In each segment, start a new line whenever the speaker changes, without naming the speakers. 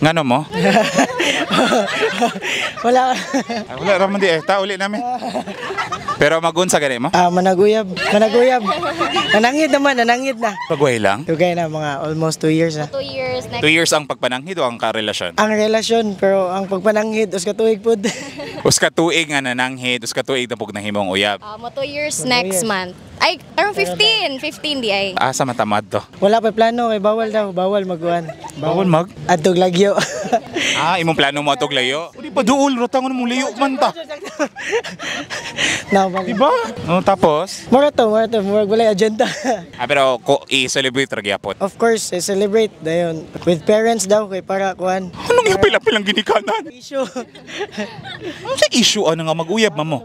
Ngano mo?
Wala.
Ay, wala raman di eh. Ta uli namin. Pero magunsa gani mo?
Ah, managuyab. Managuyab. Nananghid naman, nananghid na.
Pagway lang.
Dugay na, mga almost 2 years na.
2 years next.
2 years ang pagpananghid o ang karelasyon?
Ang relasyon, pero ang pagpananghid, usa ka tuig pod.
Usa ka tuig nga nananghid, usa ka tuig na pug nahimong uyab.
Mo 2 years
Mo two
next
years.
Month. Ay, around 15. 15 di ay.
Asa matamad to?
Wala pa plano, kay bawal daw, bawal maguan.
Bawal mag?
Adtog lagyo.
Ah, imong plano mo atog layo? Di pa duol, rotang mo layo man ta.
Na, bawal.
Di ba? No, tapos?
Mura to, mura walay agenda.
Ah, pero ko i-celebrate ra gyapon.
Of course, eh, celebrate dayon with parents daw kay para kuan.
Anong ipil-apil ang ginikanan?
Issue.
Ano sa issue ano nga mag-uyab mamo?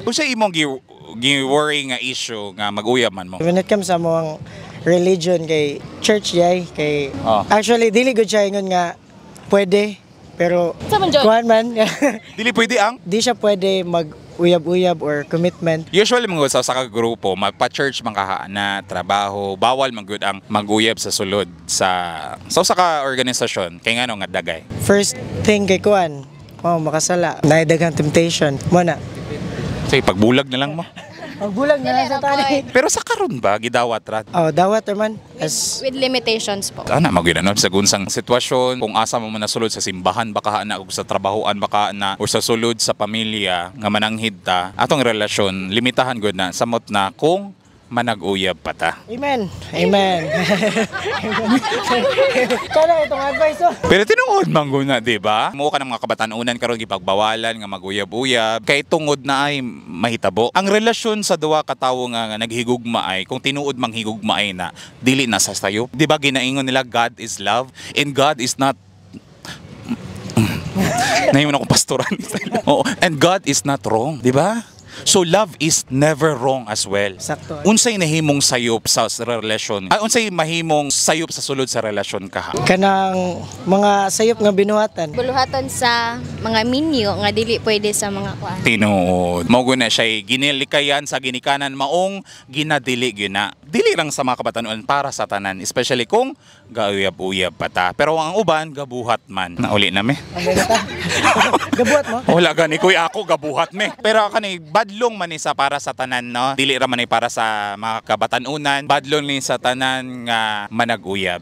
Unsa imong gi worry nga issue nga mag-uyab man mo?
When it comes sa among religion kay church yay kay actually dili gud siya ingon nga pwede pero
Sa man, John?
kuan man.
Dili pwede ang
Di siya pwede mag uyab-uyab or commitment.
Usually mga sa ka grupo, magpa-church man kaha na trabaho, bawal man gud ang mag-uyab sa sulod sa usa ka organisasyon kay ngano nga dagay?
First thing kay kuan, oh, makasala. Naay daghang temptation. Mo na.
Say pagbulag na lang mo.
Magbulag na lang sa tani.
Pero sa karon ba gidawat ra?
Oh, dawat man as
With limitations po.
Ana magyud ano sa gunsang sitwasyon kung asa mo man nasulod, sa simbahan baka na ug sa trabahoan baka na o sa sulod sa pamilya nga mananghid ta, atong relasyon limitahan gud na samot na kung manag-uyab pa ta.
Amen. Amen. Kana itong advice oh.
Pero tinuod man gud na, di ba? Mo ka ng mga kabatanunan karon gipagbawalan nga maguyab-uyab kay tungod na ay mahitabo. Ang relasyon sa duha ka tawo nga naghigugma ay kung tinuod mang higugma ay na dili na sa sayo. Di ba ginaingon nila God is love and God is not. Nahimo na akong pastoran. Oo. And God is not wrong, di ba? So love is never wrong as well.
Sakto.
Unsay nahimong sayop sa relasyon? Ay, unsay mahimong sayop sa sulod sa relasyon ka?
Kanang mga sayop nga binuhatan.
Buluhaton sa mga minyo nga dili pwede sa mga kuan.
Tinuod. Mao na siya ginilikayan sa ginikanan maong ginadili gyud na. Dili lang sa mga kabatanuan, para sa tanan, especially kung gauyab-uyab pa ta. Pero ang uban gabuhat man. Nauli na mi.
Ano na ta? Gabuhat mo?
Wala gani kuy, ako gabuhat me. Pero kani badlong man ni sa para sa tanan, no. Dili ra man ni para sa mga kabatanunan, badlong ni sa tanan nga manag-uyab.